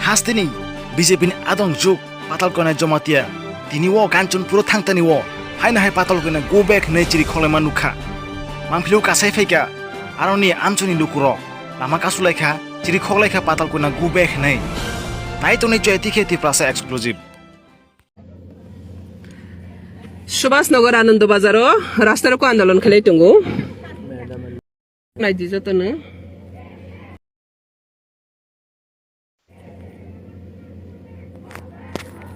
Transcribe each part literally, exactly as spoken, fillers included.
Hasteni B J P ni adong juk Patalkona Jamatia tini o Kanchanpur thangtani o haino hai Patalkona go back hinwi chiri kholaima nukha. Mangphilio kasai phaikha aroni amchoni lukurok lama kasulaikha, chiri khoklaikha Patalkona go back hinwi. Nai tongni Joyati khe Tiprasa exclusive. Subhas Nagar Anando Bazar o rasta rok andolon khlai tongo. Naidi jotono.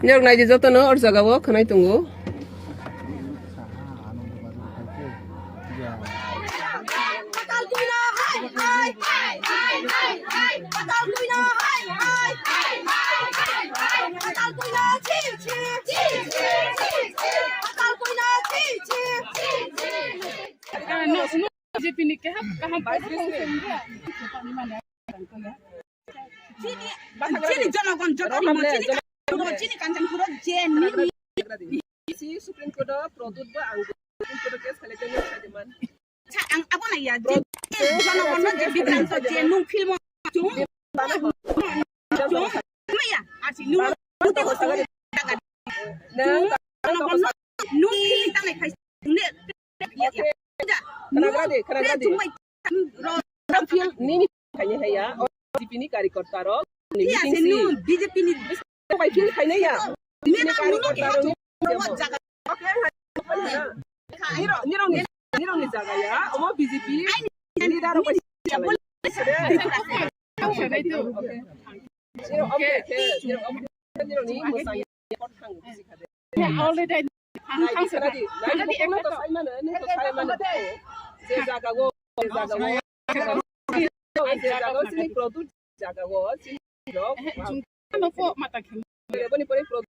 Nirok naidi jotono or jaga o khwnai tongo. B J P ni kaham kaham paisa kong se wngya. Chini, chini jonogon joto ni mo chini Kanchanpuro, chini Kanchanpuro je ni si Supreme Court o Pradyut bo ang Supreme Court o case khalai tongwi sai man. Sa ang abo na ya je jonogon no je bibranto je nung film chung chung maya arsi nung nung film tanai khai ne ya ya. Khnagradi, khnagradi. Nini khaini haya, o B J P ni karyakarta rok, nini B J P ni bai feel khainai ya. Nini karyakarta rok. Nirok, nirok ni, nirok ni jaga ya, omo B J P leader rok bai. Nirok, omo khe, nirok, omo khe, nirok ni mwsang ya. Already. Nai, khnagradi, nai, khnagradi, khnagradi, khnagradi, khnagradi. Je jaga o, je jaga o, je jaga o, sini product jaga o, sini rok. Ano po mata khe. Boni pore product.